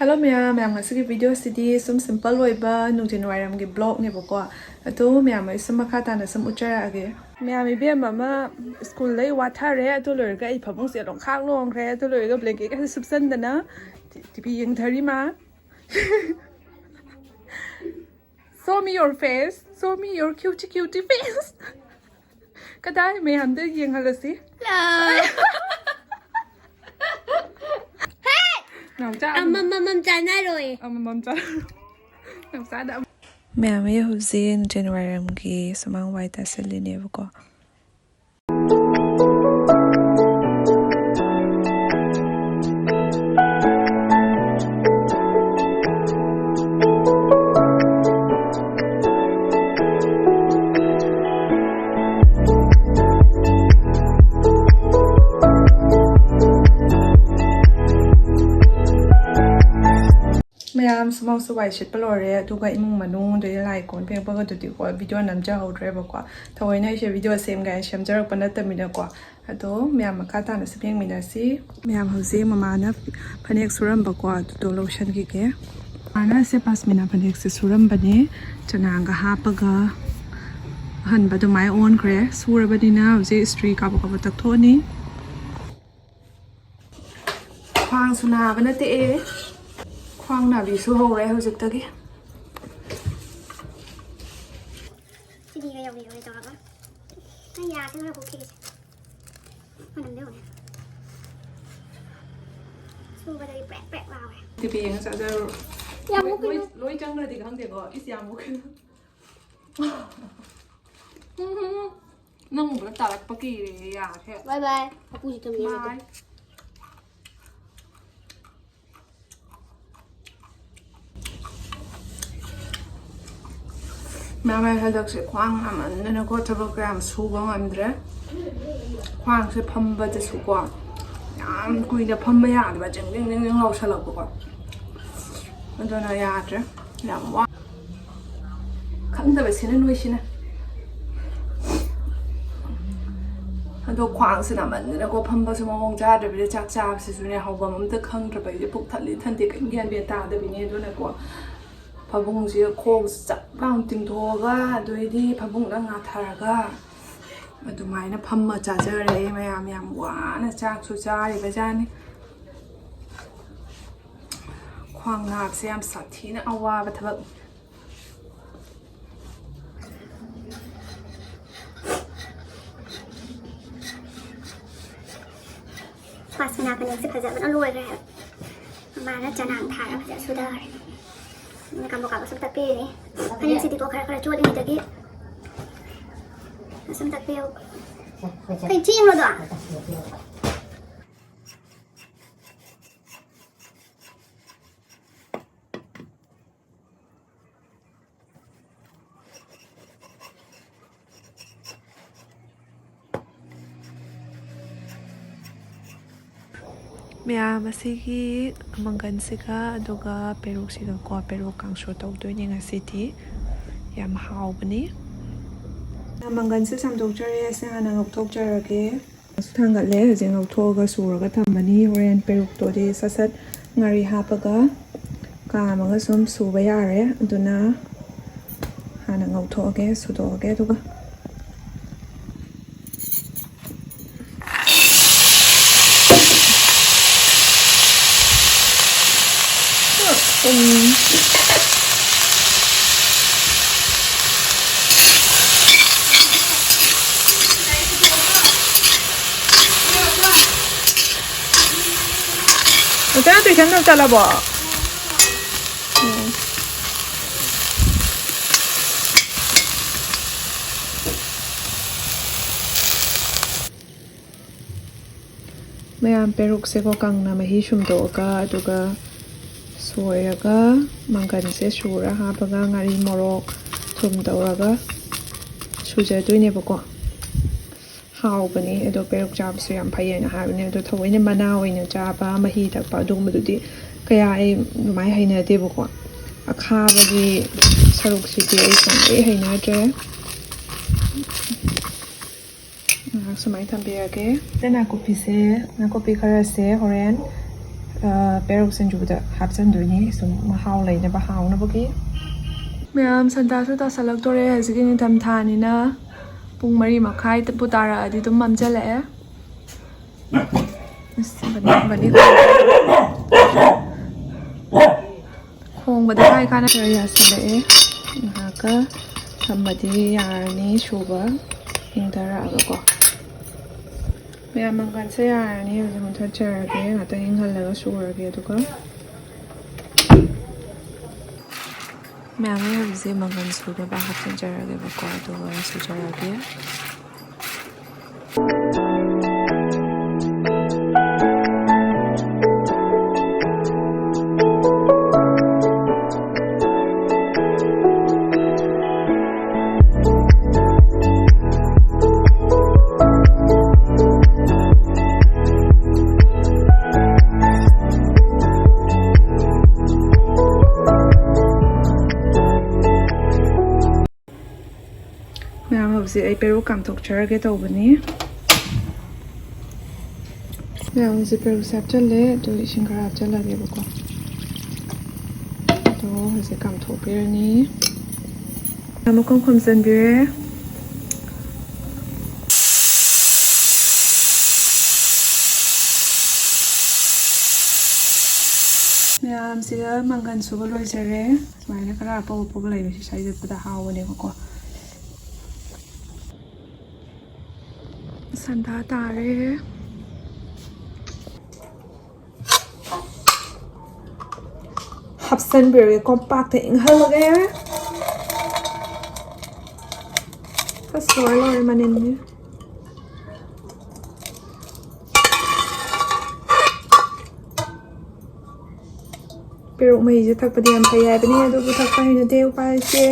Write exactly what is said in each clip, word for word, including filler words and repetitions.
Hello ꯃꯌꯥꯝ, ꯃꯌꯥꯝ ꯉꯁꯤꯒꯤ ꯚꯤꯗꯤꯑꯣꯁꯤꯗꯤ ꯁꯨꯝ ꯁꯤꯝꯄꯜ ꯑꯣꯏꯕ ꯅꯨꯡꯊꯤꯜ ꯋꯥꯏꯔꯝꯒꯤ ꯕ꯭ꯂꯣꯛꯅꯦꯕꯀꯣ꯫ ꯑꯗꯣ ꯃꯌꯥꯝ ꯑꯩ ꯁꯨꯝ ꯃꯈꯥ ꯇꯥꯅ ꯁꯨꯝ ꯎꯠꯆꯔꯛꯑꯒꯦ꯫ ꯃꯌꯥꯝ, ꯏꯕꯦꯝ ꯑꯃ ꯁ꯭ꯀꯨꯜꯗꯩ ꯋꯥꯊꯔꯦ, ꯑꯗꯨ ꯂꯣꯏꯔꯒ ꯑꯩ ꯐꯃꯨꯡꯁꯦ ꯂꯣꯡꯈꯥꯛ ꯂꯣꯡꯈ꯭ꯔꯦ, ꯑꯗꯨ ꯂꯣꯏꯔꯒ ꯕ꯭ꯂꯦꯡꯀꯦꯠꯀꯁꯦ ꯁꯨꯞꯆꯟꯗꯅ ꯇꯤ ꯚꯤ ꯌꯦꯡꯊꯔꯤ ꯃꯥ꯫ Show me your face, show me your cutie cutie face. ꯀꯗꯥꯏ ꯃꯌꯥꯝꯗ ꯌꯦꯡꯍꯜꯂꯁꯤ꯫ ꯅꯥꯎꯆꯥ, ꯑꯃꯃꯝ ꯆꯥꯅꯔꯣꯏ꯫ ꯑꯃꯃꯝ ꯆꯥ-, ꯅꯥꯎꯆꯥꯗ ꯑꯃ-, ꯃꯌꯥꯝ, ꯑꯩ ꯍꯧꯖꯤꯛ ꯅꯨꯡꯊꯤꯜ ꯋꯥꯏꯔꯝꯒꯤ ꯁꯨꯃꯥꯡ ꯋꯥꯏ ꯇꯥꯁꯤꯜꯂꯤꯅꯦꯕꯀꯣ꯫ ꯃꯌꯥꯝ, ꯁꯨꯃꯥꯡꯁꯨ ꯋꯥꯏ ꯁꯤꯠꯄ ꯂꯣꯏꯔꯦ, ꯑꯗꯨꯒ ꯏꯃꯨꯡ ꯃꯅꯨꯡ, ꯑꯗꯩ ꯂꯥꯏ ꯀꯣꯟ ꯐꯦꯡꯕꯒꯗꯨꯗꯤꯀꯣ ꯚꯤꯗꯤꯑꯣ ꯅꯝꯖꯍꯧꯗ꯭ꯔꯦꯕꯀꯣ꯫ ꯊꯑꯣꯏꯅ ꯑꯩꯁꯦ ꯚꯤꯗꯤꯑꯣ ꯁꯦꯝꯒꯦ ꯍꯥꯏꯅ ꯁꯦꯝꯖꯔꯛꯄ ꯅꯠꯇꯕꯅꯤꯅꯀꯣ꯫ ꯑꯗꯣ ꯃꯌꯥꯝ ꯃꯈꯥ ꯇꯥꯅ ꯁꯨꯝ ꯌꯦꯡꯃꯤꯟꯅꯁꯤ꯫ ꯃꯌꯥꯝ, ꯍꯧꯖꯤꯛ ꯃꯃꯥꯅ ꯐꯅꯦꯛ ꯁꯨꯔꯝꯕꯀꯣ, ꯑꯗꯨꯗꯣ ꯂꯧꯁꯟꯈꯤꯒꯦ꯫ ꯃꯃꯥꯅ ꯁꯦ ꯄꯥꯁꯃꯤꯅꯥ ꯐꯅꯦꯛꯁꯦ ꯁꯨꯔꯝꯕꯅꯦ, ꯆꯅꯥꯒ ꯍꯥꯞꯄꯒ ꯑꯍꯟꯕ ꯑꯗꯨꯃꯥꯏꯅ ꯑꯣꯟꯈ꯭ꯔꯦ꯫ ꯁꯨꯔꯕꯅꯤꯅ ꯍꯧꯖꯤꯛ ꯏꯁꯇ꯭ꯔꯤ ꯀꯥꯕꯛ ꯀꯥꯕꯛ ꯇꯛꯊꯣꯛꯑꯅꯤ꯫ ꯈ꯭ꯋꯥꯡꯁꯨ ꯅꯥꯕ ꯅꯠꯇꯦ, ꯑꯦ, ꯈ꯭ꯋꯥꯡ ꯅꯥꯕꯤꯁꯨ ꯍꯧꯔꯦ ꯍꯧꯖꯤꯛꯇꯒꯤ꯫ ꯁꯤꯗꯤꯒ ꯌꯧꯔꯤ ꯌꯧꯔꯤ ꯇꯧꯔꯒ ꯅꯪ ꯌꯥꯁꯦ ꯈꯔ ꯀꯣꯛꯊꯦꯛꯏꯁꯦ꯫ ꯃꯅꯝꯗꯤ ꯌꯦꯡꯉꯨꯅꯦ꯫ ꯁꯨꯕꯗꯗꯤ ꯄ꯭ꯔꯦꯛ ꯄ꯭ꯔꯦꯛ ꯂꯥꯎꯋꯦ꯫ ꯇꯤ ꯚꯤ ꯌꯦꯡꯉ ꯆꯥꯖꯔꯣ꯫ ꯌꯥꯝ ꯂꯣꯏ, ꯃꯨꯛꯀꯤꯅꯣ꯫ ꯂꯣꯏ, ꯂꯣꯏ ꯆꯪꯈ꯭ꯔꯗꯤ ꯈꯪꯗꯦꯀꯣ꯫ ꯏꯁ, ꯌꯥꯝ ꯃꯨꯛꯀꯤꯅꯣ꯫ ꯅꯪ ꯎꯕꯗ ꯇꯥꯔꯛꯄ ꯀꯤꯔꯦ, ꯌꯥꯁꯦ꯫ ꯕꯥꯏ ꯕꯥꯏ꯫ ꯃꯄꯨꯁꯤ ꯇꯝꯕꯤꯔꯝꯃꯗꯤ꯫ ꯕꯥꯏ꯫ ꯃꯌꯥꯝ, ꯑꯩ ꯍꯟꯗꯛꯁꯦ ꯈ꯭ꯋꯥꯡ ꯅꯥꯃꯟꯗꯅꯀꯣ ꯊꯕꯛ ꯀꯌꯥꯝ ꯁꯨꯕ ꯉꯝꯗ꯭ꯔꯦ꯫ ꯈ꯭ꯋꯥꯡꯁꯦ ꯐꯝꯕꯗꯁꯨꯀꯣ ꯌꯥꯝ ꯀꯨꯏꯅ ꯐꯝꯕ ꯌꯥꯗꯕ, ꯖꯤꯡ ꯖꯤꯡ ꯖꯤꯡ ꯖꯤꯡ ꯂꯥꯎꯁꯜꯂꯛꯄꯀꯣ꯫ ꯑꯗꯨꯅ ꯌꯥꯗ꯭ꯔꯦ, ꯌꯥꯝ ꯋꯥ-, ꯈꯪꯗꯕꯁꯤꯅ ꯅꯣꯏꯁꯤꯅ꯫ ꯑꯗꯣ ꯈ꯭ꯋꯥꯡꯁꯦ ꯅꯥꯃꯟꯗꯅꯀꯣ ꯐꯝꯕꯁꯨ ꯃꯑꯣꯡ ꯆꯥꯗ꯭ꯔꯕꯤꯗ ꯆꯥꯛ ꯆꯥꯕꯁꯤꯁꯨꯅꯦ ꯍꯧꯐꯝ ꯑꯝꯇ ꯈꯪꯗ꯭ꯔꯕ ꯑꯩꯁꯦ ꯄꯨꯛ ꯊꯜꯂꯤ ꯊꯟꯗꯦ ꯀꯔꯤꯝ ꯒ꯭ꯌꯥꯟ ꯃꯦꯟ ꯇꯥꯗꯕꯤꯅꯦ꯫ ꯑꯗꯨꯅꯀꯣ ꯐꯃꯨꯡꯁꯤꯗ ꯈꯣꯡꯁꯦ ꯆꯞ ꯂꯥꯎꯅ ꯇꯤꯡꯊꯣꯛꯑꯒ ꯑꯗꯩꯗꯤ ꯐꯃꯨꯡꯗ ꯉꯥꯊꯔꯒ ꯑꯗꯨꯃꯥꯏꯅ ꯐꯝꯃ ꯆꯥꯖꯔꯦ꯫ ꯃꯌꯥꯝ ꯌꯥꯝ ꯋꯥꯅ ꯆꯥꯛꯁꯨ ꯆꯥꯔꯤꯕꯖꯥꯠꯅꯤ꯫ ꯈ꯭ꯋꯥꯡ ꯅꯥꯕꯁꯦ ꯌꯥꯝ ꯁꯥꯊꯤꯅ ꯑꯋꯥꯕ ꯊꯕꯛꯅꯤ꯫ ꯄꯥꯁꯃꯤꯅꯥ ꯐꯅꯦꯛꯁꯦ ꯐꯖꯕꯅ ꯂꯣꯏꯈ꯭ꯔꯦ ꯍꯥꯏꯕ꯫ ꯃꯃꯥꯅ ꯆꯅꯥꯡ ꯊꯥꯔ ꯐꯖꯅ ꯁꯨꯊꯈ꯭ꯔꯦ꯫ ꯑꯩꯅ ꯀꯥꯡꯄꯣꯛ ꯀꯥꯡꯄꯣꯛ ꯁꯨꯝ ꯇꯛꯄꯤꯔꯤꯅꯤ꯫ ꯐꯅꯦꯛꯁꯤꯗꯤꯀꯣ ꯈꯔ ꯈꯔ ꯆꯣꯠꯂꯤꯉꯩꯗꯒꯤ ꯁꯨꯝ ꯇꯛꯄꯤꯌꯨ꯫ ꯀꯩ ꯆꯦꯡꯂꯣꯗꯣ? ꯃꯌꯥꯝ ꯑꯁꯤꯒꯤ ꯃꯪꯒꯟꯁꯤꯒ ꯑꯗꯨꯒ ꯄꯦꯔꯨꯛꯁꯤꯒꯀꯣ, ꯄꯦꯔꯨꯛ ꯀꯥꯡꯁꯨ ꯇꯧꯗꯣꯏꯅꯦ ꯉꯁꯤꯗꯤ꯫ ꯌꯥꯝ ꯍꯥꯎꯕꯅꯤ꯫ ꯃꯪꯒꯟꯁꯦ ꯆꯥꯝꯊꯣꯛꯆꯔꯦ꯫ ꯑꯁꯤ ꯍꯥꯟꯅ ꯉꯧꯊꯣꯛꯆꯔꯒꯦ꯫ ꯊꯥꯡꯒꯠꯂꯦ꯫ ꯍꯧꯖꯤꯛ ꯉꯧꯊꯣꯛꯑꯒ ꯁꯨꯔꯒ ꯊꯝꯃꯅꯤ꯫ ꯍꯣꯔꯦꯟ ꯄꯦꯔꯨꯛꯇꯨꯗꯤ ꯁꯠ ꯁꯠ ꯉꯥꯔꯤ ꯍꯥꯞꯄꯒ ꯀꯥꯝꯃꯒ ꯁꯨꯝ ꯁꯨꯕ ꯌꯥꯔꯦ꯫ ꯑꯗꯨꯅ ꯍꯥꯟꯅ ꯉꯧꯊꯣꯛꯑꯒꯦ, ꯁꯨꯗꯣꯛꯑꯒꯦ꯫ ꯑꯗꯨꯒ ꯎꯝ꯫ ꯃꯆꯥ tuition ꯗꯨꯝ ꯆꯠꯂꯕꯣ? ꯎꯝ꯫ ꯃꯌꯥꯝ ꯄꯦꯔꯨꯛꯁꯦꯀꯣ ꯀꯪꯅ ꯃꯍꯤ ꯁꯨꯝꯗꯣꯛꯑꯒ ꯑꯗꯨꯒ ꯁꯣꯏꯔꯒ ꯃꯪꯒꯟꯁꯦ ꯁꯨꯔ ꯍꯥꯞꯄꯒ ꯉꯥꯔꯤ ꯃꯣꯔꯣꯛ ꯊꯨꯝ ꯇꯧꯔꯒ ꯁꯨꯖꯗꯣꯏꯅꯦꯕꯀꯣ꯫ ꯍꯥꯎꯕꯅꯦ꯫ ꯑꯗꯣ ꯄꯦꯔꯨꯛ ꯆꯥꯕꯁꯨ ꯌꯥꯝ ꯐꯩꯌꯦꯅ ꯍꯥꯏꯕꯅꯦ꯫ ꯑꯗꯣ ꯊꯑꯣꯏꯅ ꯃꯅꯥ ꯑꯣꯏꯅ ꯆꯥꯕ, ꯃꯍꯤ ꯊꯛꯄ ꯑꯗꯨꯒꯨꯝꯕꯗꯨꯗꯤ ꯀꯌꯥ ꯑꯩ ꯑꯗꯨꯃꯥꯏꯅ ꯍꯩꯅꯗꯦꯕꯀꯣ꯫ ꯑꯈꯥꯕꯒꯤ ꯁꯔꯨꯛꯁꯤꯗꯤ ꯑꯩ ꯈ꯭ꯋꯥꯏꯗꯒꯤ ꯍꯩꯅꯗ꯭ꯔꯦ꯫ ꯁꯨꯃꯥꯏꯅ ꯊꯝꯕꯤꯔꯒꯦ꯫ ꯅꯥꯀꯨꯞꯄꯤꯁꯦ, ꯅꯥꯀꯨꯞꯄꯤ ꯈꯔꯁꯦ ꯍꯣꯔꯦꯟ, ꯑ, ꯄꯦꯔꯨꯛ ꯁꯤꯡꯖꯨꯗ ꯍꯥꯞꯆꯤꯟꯗꯣꯏꯅꯤ, ꯁꯨꯝ ꯃꯍꯥꯎ ꯂꯩꯅꯕ, ꯍꯥꯎꯅꯕꯒꯤ꯫ ꯃꯌꯥꯝ, ꯁꯟꯗꯥꯁꯨ ꯇꯥꯁꯜꯂꯛꯇꯣꯔꯦ꯫ ꯍꯧꯖꯤꯛꯀꯤ ꯅꯤꯡꯊꯝꯊꯥꯅꯤꯅ ꯄꯨꯡ ꯃꯔꯤ ꯃꯈꯥꯏꯕꯨ ꯇꯥꯔꯛꯑꯗꯤ ꯑꯗꯨꯝ ꯃꯝꯁꯤꯜꯂꯛꯑꯦ꯫ ꯑꯁ, ꯕꯅꯤ, ꯕꯅꯤ꯫ ꯈꯣꯡꯕꯗ ꯍꯥꯏ ꯀꯥꯟꯅ ꯈꯔ ꯌꯥꯁꯤꯜꯂꯛꯑꯦ꯫ ꯉꯥꯏꯍꯥꯛꯀ ꯊꯝꯃꯗꯤ ꯌꯥꯔꯅꯤ ꯁꯨꯕ, ꯏꯪꯊꯔꯛꯑꯒꯀꯣ꯫ ꯃꯌꯥꯝ, ꯃꯪꯒꯟꯁꯦ ꯌꯥꯔꯅꯤ꯫ ꯍꯧꯖꯤꯛ ꯃꯨꯊꯠꯆꯔꯒꯦ, ꯉꯥꯛꯇꯪ ꯏꯪꯍꯜꯂꯒ ꯁꯨꯔꯒꯦ꯫ ꯑꯗꯨꯒ ꯃꯌꯥꯝ, ꯑꯩ ꯍꯧꯖꯤꯛꯁꯦ ꯃꯪꯒꯟ ꯁꯨꯅꯕ ꯍꯥꯞꯆꯤꯟꯖꯔꯒꯦꯕꯀꯣ, ꯑꯗꯨꯒ ꯁꯨꯖꯔꯒꯦ꯫ ꯃꯌꯥꯝ, ꯍꯧꯖꯤꯛ ꯑꯩ ꯄꯦꯔꯨꯛ ꯀꯥꯝꯊꯣꯛꯆꯔꯒꯦ ꯇꯧꯕꯅꯤ꯫ ꯃꯌꯥꯝ, ꯍꯧꯖꯤꯛ ꯄꯦꯔꯨꯛꯁꯦ ꯍꯥꯞꯆꯜꯂꯦ, ꯑꯗꯨ ꯏꯁꯤꯡ ꯈꯔ ꯍꯥꯞꯆꯜꯂꯒꯦꯕꯀꯣ꯫ ꯑꯗꯣ ꯍꯧꯖꯤꯛ ꯀꯥꯝꯊꯣꯛꯄꯤꯔꯅꯤ꯫ ꯃꯈꯨꯝ ꯈꯨꯝꯖꯤꯟꯕꯤꯔꯦ꯫ ꯃꯌꯥꯝꯁꯤꯗ ꯃꯪꯒꯟ ꯁꯨꯕ ꯂꯣꯏꯖꯔꯦ꯫ ꯁꯨꯃꯥꯏꯅ ꯈꯔ ꯑꯄꯧ ꯑꯄꯧꯕ ꯂꯩꯕꯁꯤ ꯁꯥꯏꯗꯠꯄꯗ ꯍꯥꯎꯕꯅꯦꯕꯀꯣ꯫ ꯁꯟꯗꯥ ꯇꯥꯔꯦ꯫ ꯍꯥꯞꯆꯟꯕꯤꯔꯒꯦ, ꯀꯣꯝꯄꯥꯛꯇ ꯏꯪꯍꯜꯂꯒꯦ꯫ ꯑꯁ, ꯂꯣꯏꯔꯦ, ꯂꯣꯏꯔꯦ, ꯃꯅꯤꯟꯁꯦ꯫ ꯄꯦꯔꯨꯛ ꯃꯍꯤꯁꯦ ꯊꯛꯄꯗꯤ ꯌꯥꯝ ꯐꯩ ꯍꯥꯏꯕꯅꯤ, ꯑꯗꯨꯕꯨ ꯊꯛꯄ ꯍꯩꯅꯗꯦ, ꯎꯄꯥꯏ ꯂꯩꯇꯦ꯫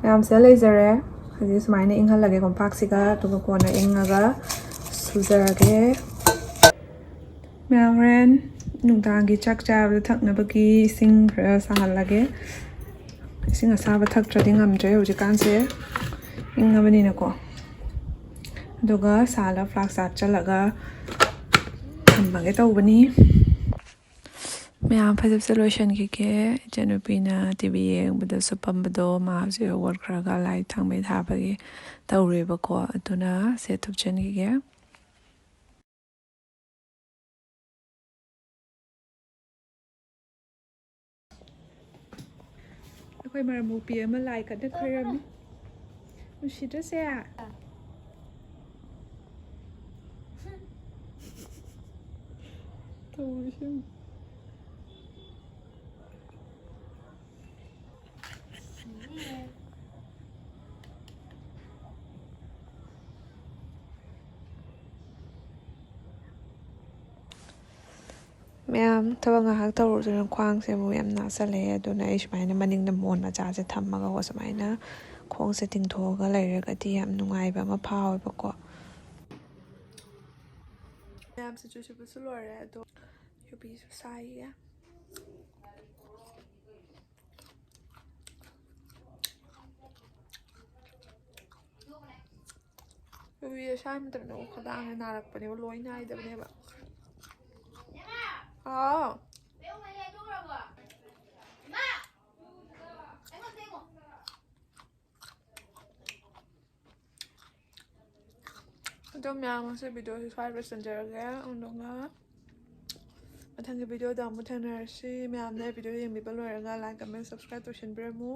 ꯃꯌꯥꯝꯁꯤꯗ ꯂꯩꯖꯔꯦ꯫ ꯍꯧꯖꯤꯛ ꯁꯨꯃꯥꯏꯅ ꯏꯪꯍꯜꯂꯒꯦ ꯀꯣꯝꯄꯥꯛꯁꯤꯒ, ꯑꯗꯨꯒ ꯀꯣꯟꯅ ꯏꯪꯉꯒ ꯁꯨꯖꯔꯒꯦ꯫ ꯃꯌꯥꯝ, ꯍꯣꯔꯦꯟ ꯅꯨꯡꯗꯥꯡꯒꯤ ꯆꯥꯛ ꯆꯥꯕꯗ ꯊꯛꯅꯕꯒꯤ ꯏꯁꯤꯡ ꯈꯔ ꯁꯥꯍꯜꯂꯒꯦ꯫ ꯏꯁꯤꯡ ꯑꯁꯥꯕ ꯊꯛꯇ꯭ꯔꯗꯤ ꯉꯝꯗ꯭ꯔꯦ ꯍꯧꯖꯤꯛꯀꯥꯟꯁꯦ, ꯏꯪꯉꯕꯅꯤꯅꯀꯣ꯫ ꯑꯗꯨꯒ ꯁꯥꯍꯜꯂ ꯐ꯭ꯂꯥꯛꯁꯇ ꯍꯥꯞꯆꯜꯂꯒ ꯊꯝꯃꯒꯦ ꯇꯧꯕꯅꯤ꯫ ꯃꯌꯥꯝ, ꯐꯖꯕꯁꯦ ꯂꯣꯏꯁꯤꯟꯈꯤꯒꯦ꯫ ꯏꯆꯟꯅꯨꯄꯤꯅ ꯇꯤ ꯚꯤ ꯌꯦꯡꯕꯗ ꯁꯨꯞꯄꯝꯕꯗꯣ ꯃꯥ ꯍꯧꯖꯤꯛ ꯍꯧꯒꯠꯈ꯭ꯔꯒ ꯂꯥꯏꯔꯤꯛ ꯊꯥꯡꯕꯩ ꯊꯥꯕꯒꯤ ꯇꯧꯔꯦꯕꯀꯣ꯫ ꯑꯗꯨꯅ ꯁꯦ ꯊꯨꯞꯆꯟꯈꯤꯒꯦ꯫ ꯑꯩꯈꯣꯏ ꯃꯔꯝ ꯃꯣꯛꯄꯤ ꯑꯃ ꯂꯥꯏ ꯀꯟꯅ ꯈꯣꯏꯔꯝꯃꯤ꯫ ꯅꯨꯡꯁꯤꯗ꯭ꯔꯁꯦ? ꯇꯧꯔꯤꯁꯤ ꯌꯦꯡꯉꯨ꯫ ꯃꯌꯥꯝ, ꯊꯕꯛ ꯉꯥꯏꯍꯥꯛ ꯇꯧꯔꯨꯗꯨꯅ ꯈ꯭ꯋꯥꯡꯁꯦ ꯑꯃꯨꯛ ꯌꯥꯝ ꯅꯥꯁꯜꯂꯛꯑꯦ꯫ ꯑꯗꯨꯅ ꯑꯩ ꯁꯨꯃꯥꯏꯅ ꯃꯅꯤꯡꯗ ꯃꯣꯟ ꯃꯆꯥꯁꯦ ꯊꯝꯃꯒꯀꯣ, ꯁꯨꯃꯥꯏꯅ ꯈꯣꯡꯁꯦ ꯇꯤꯡꯊꯣꯛꯑꯒ ꯂꯩꯔꯒꯗꯤ ꯌꯥꯝ ꯅꯨꯡꯉꯥꯏꯕ ꯑꯃ ꯐꯥꯎꯋꯦꯕꯀꯣ꯫ ꯃꯌꯥꯝꯁꯦ ꯆꯨ ꯁꯨꯕꯁꯨ ꯂꯣꯏꯔꯦ, ꯑꯗꯣ ꯌꯨꯕꯤꯁꯨ ꯁꯥꯏꯌꯦ꯫ ꯌꯨꯕꯤ ꯑꯁꯥꯏ ꯃꯇꯝꯗ ꯈꯗꯥꯡꯁꯦ ꯅꯥꯔꯛꯄꯅꯦꯕ, ꯂꯣꯏ ꯅꯥꯏꯗꯕꯅꯦꯕ꯫ ꯍꯥꯎ꯫ ꯑꯗꯣ ꯃꯌꯥꯝ, ꯉꯁꯤ ꯚꯤꯗꯤꯑꯣꯁꯤ ꯁ꯭ꯋꯥꯏꯗ ꯂꯣꯏꯁꯤꯟꯖꯔꯒꯦ꯫ ꯑꯗꯨꯒ ꯃꯊꯪꯒꯤ ꯚꯤꯗꯤꯑꯣꯗ ꯑꯃꯨꯛ ꯊꯦꯡꯅꯔꯁꯤ꯫ ꯃꯌꯥꯝꯅ ꯚꯤꯗꯤꯑꯣ ꯌꯦꯡꯕꯤꯕ ꯂꯣꯏꯔꯒ like, comment, subscribe ꯇꯧꯁꯤꯟꯕꯤꯔꯝꯃꯨ꯫